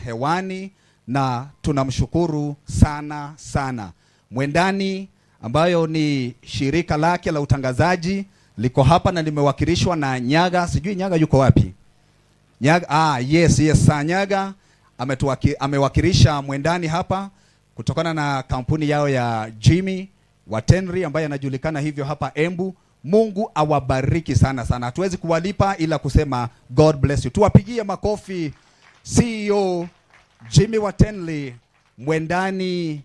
hewani, na tunamshukuru sana sana. Mwendani ambayo ni shirika lake la utangazaji liko hapa na limewakilishwa na Nyaga. Sijui Nyaga yuko wapi? Nyaga, yes, yes, Nyaga amewakilisha Mwendani hapa kutokana na kampuni yao ya Jimmy Watenri ambaye anajulikana hivyo hapa Embu. Mungu awabariki sana sana. Hatuwezi kuwalipa ila kusema God bless you. Tuwapigie makofi CEO Jimmy Watenli, Mwendani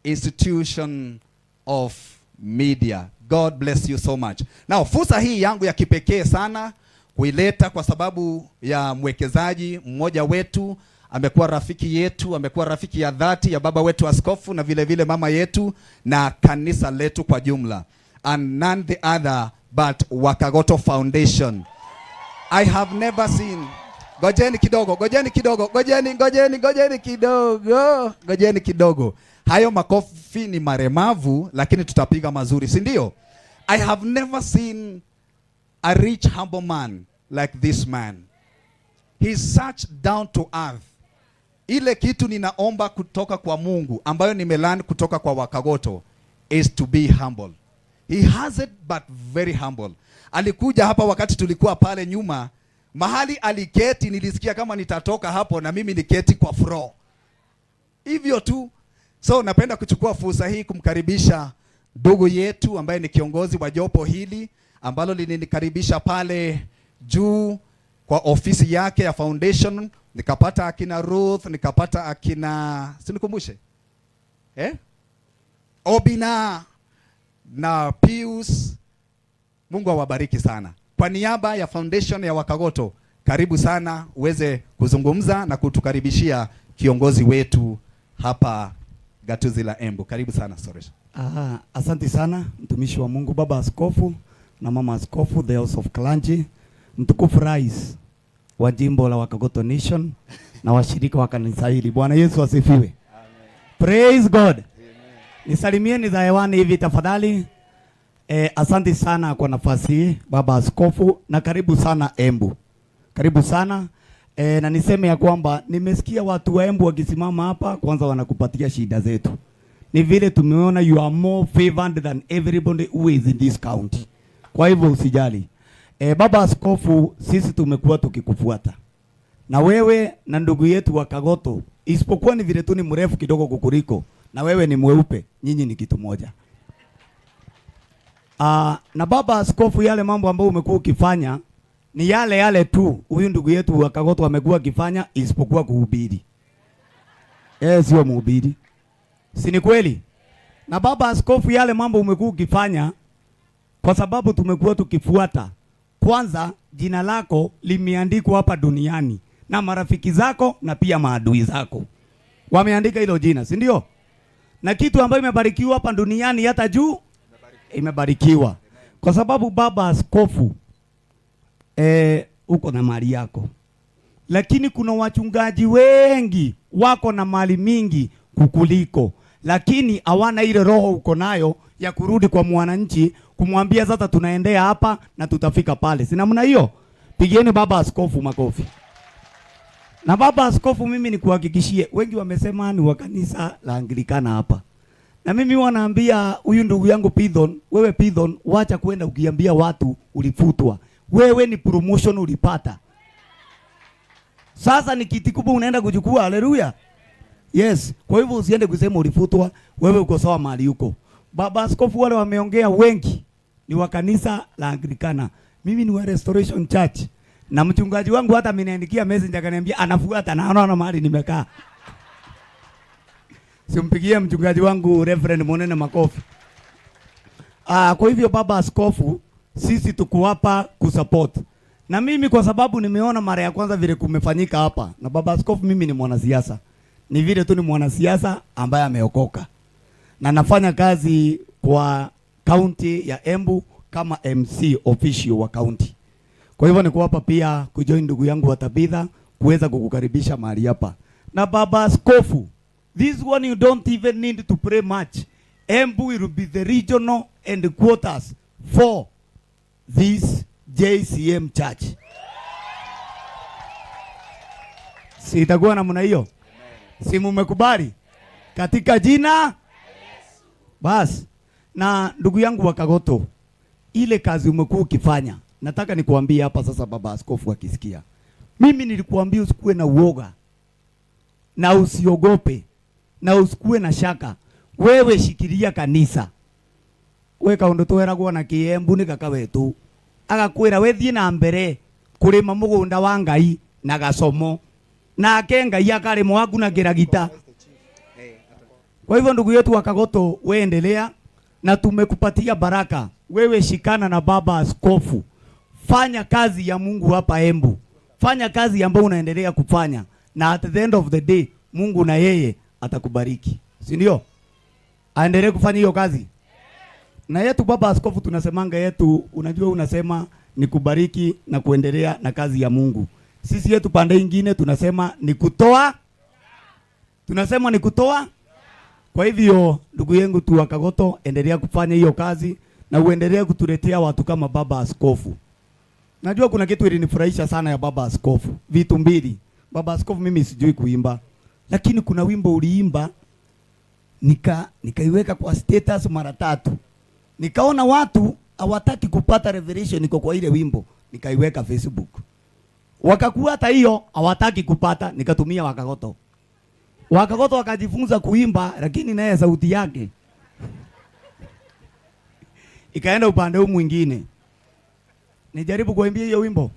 Institution of Media. God bless you so much. Now, fursa hii yangu ya kipekee sana kuileta kwa sababu ya mwekezaji mmoja wetu, amekuwa rafiki yetu, amekuwa rafiki ya dhati ya baba wetu askofu na vile vile mama yetu na kanisa letu kwa jumla, and none the other but Wakagoto Foundation. I have never seen. Gojeni kidogo, gojeni kidogo, gojeni, gojeni, gojeni kidogo, gojeni kidogo. Hayo makofi ni maremavu, lakini tutapiga mazuri, si ndio? I have never seen a rich humble man like this man. He's such down to earth. Ile kitu ninaomba kutoka kwa Mungu ambayo nimelearn kutoka kwa Wakagoto is to be humble. He has it but very humble. Alikuja hapa wakati tulikuwa pale nyuma, mahali aliketi, nilisikia kama nitatoka hapo na mimi niketi kwa floor. Hivyo tu. So napenda kuchukua fursa hii kumkaribisha ndugu yetu ambaye ni kiongozi wa jopo hili ambalo lilinikaribisha pale juu kwa ofisi yake ya foundation. Nikapata akina Ruth, nikapata akina, sinikumbushe, eh? Obina na Pius. Mungu awabariki sana. Kwa niaba ya foundation ya Wakagoto, karibu sana uweze kuzungumza na kutukaribishia kiongozi wetu hapa gatuzi la Embu. Karibu sana Soresha. Asante sana mtumishi wa Mungu, baba askofu na mama askofu, the House of Clergy, mtukufu rais wa jimbo la Wakagoto Nation na washirika wa kanisa hili. Bwana Yesu asifiwe. Amen. Praise God. Nisalimieni za hewani hivi tafadhali. Asante sana kwa nafasi hii baba askofu, na karibu sana Embu. Karibu sana. Na niseme ya kwamba nimesikia watu wa Embu wakisimama hapa, kwanza wanakupatia shida zetu. Ni vile tumeona you are more favored than everybody who is in this county. Kwa hivyo usijali. Baba askofu, sisi tumekuwa tukikufuata na wewe na ndugu yetu wa Kagoto, isipokuwa ni vile tu ni mrefu kidogo kukuliko, na wewe ni mweupe, nyinyi ni kitu moja. Na baba askofu, yale mambo ambayo umekuwa ukifanya ni yale yale tu huyu ndugu yetu wa Kagoto amekuwa akifanya, isipokuwa kuhubiri. Sio mhubiri, si ni kweli? Na baba askofu, yale mambo umekuwa ukifanya, kwa sababu tumekuwa tukifuata. Kwanza jina lako limeandikwa hapa duniani na marafiki zako na pia maadui zako wameandika hilo jina, si ndio? Na kitu ambayo imebarikiwa hapa duniani hata juu imebarikiwa, kwa sababu baba askofu, uko na mali yako, lakini kuna wachungaji wengi wako na mali mingi kukuliko, lakini hawana ile roho uko nayo ya kurudi kwa mwananchi kumwambia sasa tunaendea hapa na tutafika pale. Si namna hiyo? Pigieni baba askofu makofi. Na baba askofu, mimi nikuhakikishie, wengi wamesema ni wa kanisa la Anglikana hapa, na mimi wanaambia huyu ndugu yangu Pithon, wewe Pithon, wacha kwenda ukiambia watu ulifutwa. Wewe ni promotion ulipata. Sasa ni kiti kubwa unaenda kuchukua. Haleluya. Yes, kwa hivyo usiende kusema ulifutwa, wewe uko sawa mahali uko. Baba askofu wale wameongea wengi ni wa kanisa la Anglikana. Mimi ni wa Restoration Church. Na mchungaji wangu hata ameniandikia message akaniambia anafuata na anaona mahali nimekaa. Simpigie mchungaji wangu Reverend Monene makofi. Kwa hivyo baba askofu, sisi tuko hapa kusupport. Na mimi kwa sababu nimeona mara ya kwanza vile kumefanyika hapa. Na baba askofu, mimi ni mwanasiasa. Ni vile tu ni mwanasiasa ambaye ameokoka. Na nafanya kazi kwa county ya Embu kama MC official wa county. Kwa hivyo niko hapa pia kujoin ndugu yangu wa Tabitha kuweza kukukaribisha mahali hapa. Na baba askofu, this one you don't even need to pray much. Embu will be the regional headquarters for this JCM church. Si itakuwa namna hiyo? Si mumekubali? Katika jina basi. Na ndugu yangu wa Kagoto, ile kazi umekuwa ukifanya, nataka nikuambie hapa sasa, baba askofu akisikia. Mimi nilikuambia usikuwe na uoga na usiogope na usikuwe na shaka. Wewe shikilia kanisa. We kaundu tweragwo na kiembu ni kaka wetu agakwira we thie na mbere kurima mugunda wa Ngai na gacomo, nake Ngai akarima waku na kiragita. Kwa hivyo ndugu yetu wa Kagoto, we endelea na tumekupatia baraka. Wewe shikana na baba askofu, fanya kazi ya Mungu hapa Embu, fanya kazi ambayo unaendelea kufanya, na at the end of the day Mungu na yeye atakubariki, si ndio? Aendelee kufanya hiyo kazi. Na yetu baba askofu tunasemanga yetu, unajua unasema ni kubariki na kuendelea na kazi ya Mungu. Sisi yetu pande ingine tunasema ni kutoa, tunasema ni kutoa. Kwa hivyo ndugu yangu tu wa Kagoto, endelea kufanya hiyo kazi na uendelee kutuletea watu kama baba askofu. Najua kuna kitu ilinifurahisha sana ya baba askofu, vitu mbili. Baba askofu, mimi sijui kuimba, lakini kuna wimbo uliimba nikaiweka kwa status mara tatu. Nikaona watu hawataki kupata revelation iko kwa ile wimbo, nikaiweka Facebook. Wakakuwa hata hiyo hawataki kupata, nikatumia Wakagoto. Wakagoto wakajifunza kuimba, lakini naye sauti yake ikaenda upande huu mwingine. Nijaribu kuimbia hiyo wimbo.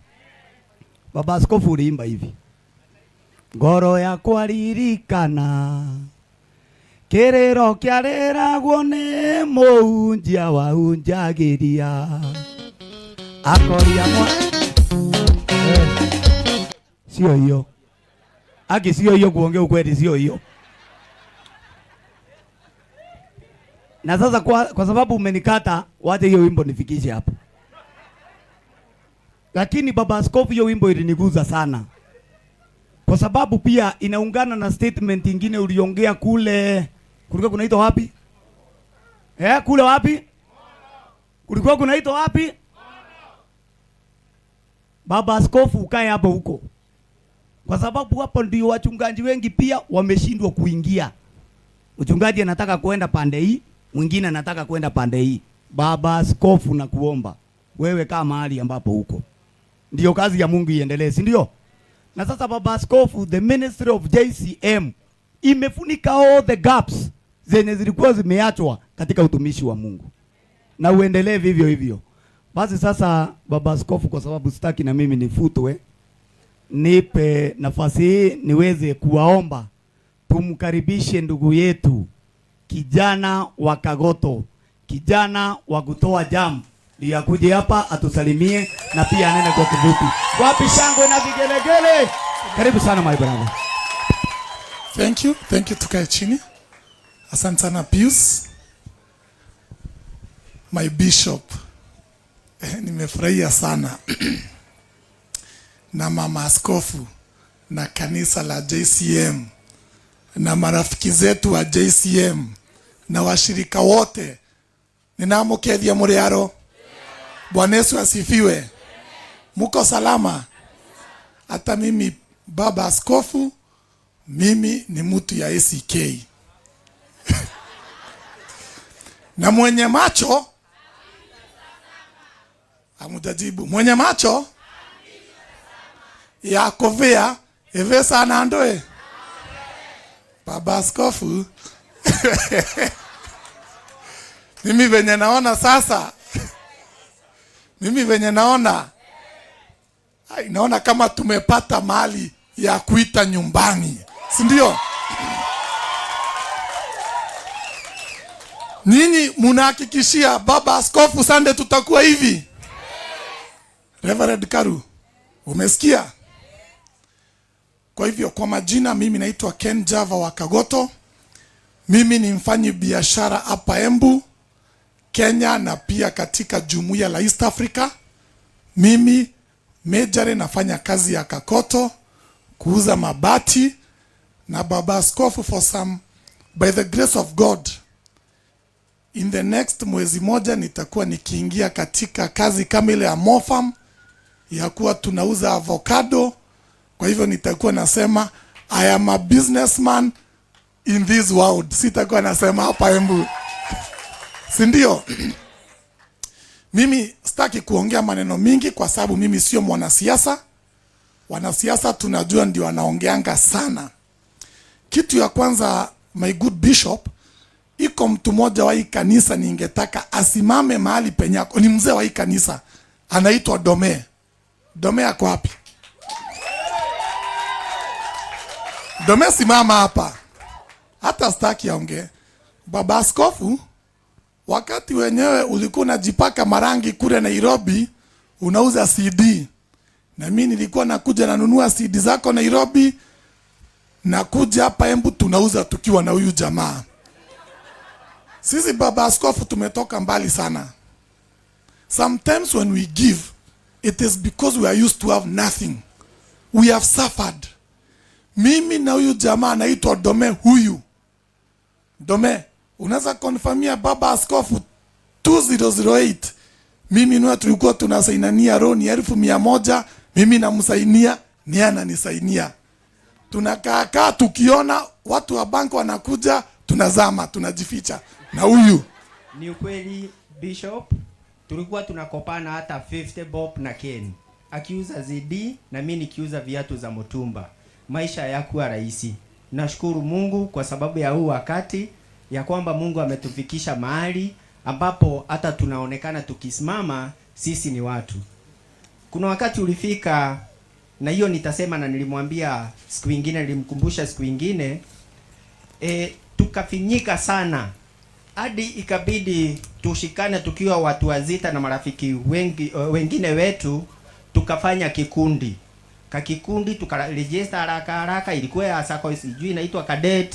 Baba askofu uliimba hivi: ngoro yakwa ririkana kiriro kiareragwo ni muunjia waunjagiria akoria mwa sio hiyo aki, sio hiyo, kuongea ukweli sio hiyo. Na sasa kwa sababu umenikata, wache hiyo wimbo nifikishe hapo. Lakini baba askofu, hiyo wimbo iliniguza sana, kwa sababu pia inaungana na statement ingine uliongea kule. Kulikuwa kunaitwa wapi? Kule wapi? Kulikuwa kunaitwa wapi? Baba askofu, ukae hapo huko, kwa sababu hapo ndio wachungaji wengi pia wameshindwa kuingia. Mchungaji anataka kwenda pande hii, mwingine anataka kwenda pande hii. Baba askofu, nakuomba wewe kaa mahali ambapo huko, ndio kazi ya Mungu iendelee, si ndio? Na sasa baba askofu, the ministry of JCM imefunika all the gaps zenye zilikuwa zimeachwa katika utumishi wa Mungu, na uendelee vivyo hivyo. Basi sasa baba askofu, kwa sababu sitaki na mimi nifutwe, nipe nafasi hii niweze kuwaomba tumkaribishe ndugu yetu kijana wa Kagoto, kijana wa kutoa jamu, ndiye akuje hapa atusalimie na pia anene kwa kifupi. Wapi shangwe na vigelegele? Karibu sana my brother. Thank you, thank you. Tukae chini. Asante sana Pius, my bishop. Nimefurahia sana na mama askofu na kanisa la JCM na marafiki zetu wa JCM na washirika wote. Ninamukethia muriaro. Bwana Yesu asifiwe. Muko salama? Hata mimi baba askofu, mimi ni mtu ya ACK. Na mwenye macho amujajibu, mwenye macho ya kovea eve sana ndoe. Baba askofu, mimi venye naona sasa, mimi venye naona, ai, naona kama tumepata mali ya kuita nyumbani, si ndio? Nyinyi mnahakikishia baba askofu Sunday tutakuwa hivi? Reverend Karu, umesikia? Kwa hivyo kwa majina mimi naitwa Ken Java wa Kagoto. Mimi ni mfanyi biashara hapa Embu, Kenya na pia katika jumuiya la East Africa. Mimi majorly nafanya kazi ya Kakoto, kuuza mabati, na baba askofu for some, by the grace of God, in the next mwezi moja nitakuwa nikiingia katika kazi kama ile ya Mofarm, ya kuwa tunauza avocado Kwa hivyo nitakuwa nasema I am a businessman in this world, sitakuwa nasema hapa Embu, si ndio? Mimi sitaki kuongea maneno mingi kwa sababu mimi sio mwanasiasa. Wanasiasa tunajua ndio wanaongeanga sana. Kitu ya kwanza, my good bishop, iko mtu mmoja wa hii kanisa ningetaka asimame mahali penyako. Ni mzee wa hii kanisa, anaitwa Dome. Dome ako wapi? Dome, simama hapa, hata sitaki aongee. Baba Askofu, wakati wenyewe ulikuwa unajipaka marangi kule Nairobi, unauza CD, na mimi nilikuwa nakuja nanunua CD zako Nairobi, nakuja hapa Embu tunauza tukiwa na huyu jamaa. Sisi baba askofu tumetoka mbali sana. Sometimes when we give, it is because we are used to have nothing. We have suffered. Mimi na huyu jamaa anaitwa Dome huyu. Dome, unaweza confirmia baba askofu 2008 mimi na tulikuwa tunasainania loan 100,000, mimi namsainia, ni ananisainia. Tunakaa kaa tukiona watu wa bank wanakuja, tunazama, tunajificha na huyu. Ni ukweli Bishop, tulikuwa tunakopana hata 50 bob na Ken akiuza CD na mimi nikiuza viatu za mutumba. Maisha hayakuwa rahisi. Nashukuru Mungu kwa sababu ya huu wakati ya kwamba Mungu ametufikisha mahali ambapo hata tunaonekana tukisimama sisi ni watu. Kuna wakati ulifika, na hiyo nitasema, na nilimwambia siku ingine, nilimkumbusha siku ingine, tukafinyika sana hadi ikabidi tushikane tukiwa watu wazita na marafiki wengi, wengine wetu, tukafanya kikundi kakikundi, tukaregister haraka haraka. Ilikuwa ya sacco, sijui inaitwa cadet,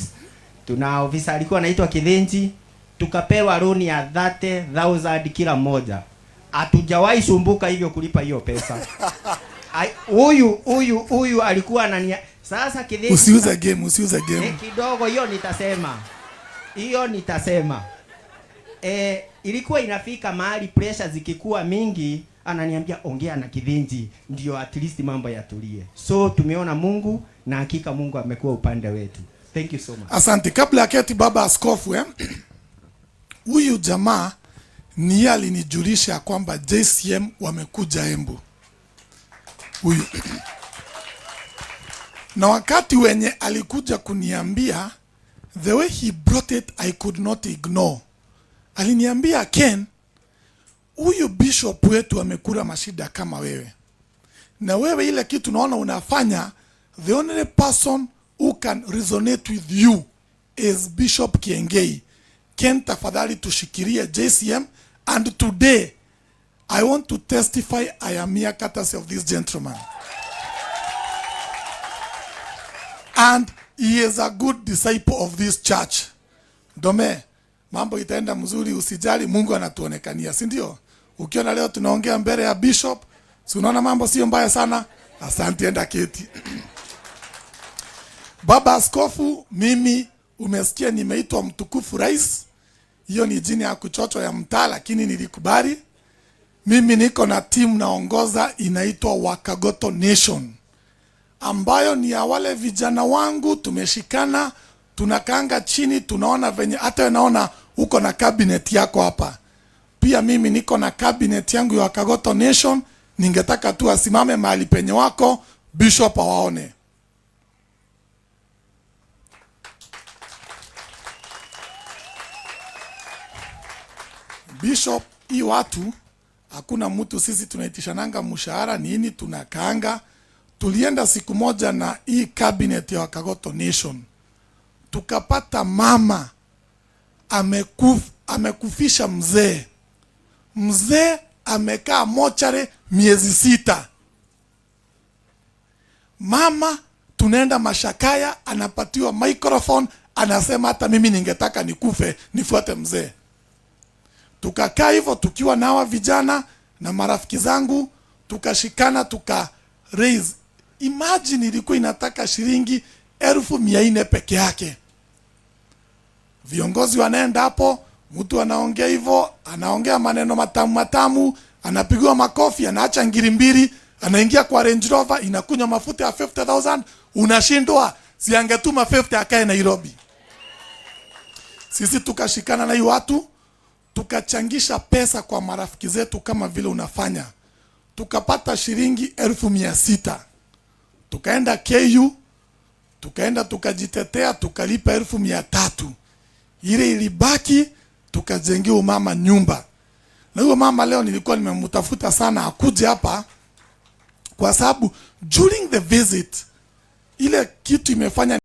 tuna ofisa alikuwa anaitwa Kithinji, tukapewa loan ya 30,000 kila mmoja. Hatujawahi sumbuka hivyo kulipa hiyo pesa. Huyu huyu huyu alikuwa anania sasa Kithinji, Usiuze game, usiuze game. Kidogo hiyo nitasema, hiyo nitasema. Ilikuwa inafika mahali pressure zikikuwa mingi, ananiambia ongea na Kithinji ndio at least mambo yatulie. So tumeona Mungu na hakika Mungu amekuwa upande wetu. Thank you so much. Asante. Kabla ya keti baba askofu, huyu jamaa ni yeye alinijulisha kwamba JCM wamekuja Embu. Huyu. Na wakati wenye alikuja kuniambia, the way he brought it I could not ignore. Aliniambia, Ken, huyu bishop wetu amekula mashida kama wewe. Na wewe ile kitu naona unafanya, the only person who can resonate with you is Bishop Kiengei. Ken, tafadhali tushikirie JCM, and today I want to testify I am here courtesy of this gentleman. And he is a good disciple of this church. Dome, mambo itaenda mzuri, usijali, Mungu anatuonekania, si ndio? Ukiona leo tunaongea mbele ya bishop, si unaona mambo sio mbaya sana? Asante, enda keti. Baba Askofu, mimi umesikia nimeitwa mtukufu rais. Hiyo ni jina ya kuchocho ya mtaa, lakini nilikubali. Mimi niko na timu naongoza inaitwa Wakagoto Nation, ambayo ni ya wale vijana wangu, tumeshikana, tunakaanga chini, tunaona venye hata wewe naona uko na cabinet yako hapa. Pia mimi niko na cabinet yangu ya Wakagoto Nation. Ningetaka tu asimame mahali penye wako, bishop awaone. Bishop, hii watu hakuna mtu, sisi tunaitishananga mshahara nini, tunakaanga. Tulienda siku moja na hii cabinet ya Wakagoto Nation, tukapata mama amekufisha mzee. Mzee amekaa mochare miezi 6. Mama tunaenda mashakaya, anapatiwa microphone, anasema hata mimi ningetaka nikufe nifuate mzee. Tukakaa hivyo tukiwa na hawa vijana na marafiki zangu, tukashikana tuka raise. Imagine ilikuwa inataka shilingi 400,000 peke yake. Viongozi wanaenda hapo, mtu anaongea hivyo, anaongea maneno matamu matamu, anapigwa makofi, anaacha ngiri 2, Anaingia kwa Range Rover inakunywa mafuta ya 50,000, unashindwa, si angetuma 50 akae Nairobi. Sisi tukashikana na hii watu, tukachangisha pesa kwa marafiki zetu kama vile unafanya, tukapata shilingi 600,000. Tukaenda KU, tukaenda tukajitetea, tukalipa 300,000. Ile ilibaki tukajengea mama nyumba. Na huyo mama leo nilikuwa nimemtafuta sana akuje hapa, kwa sababu during the visit ile kitu imefanya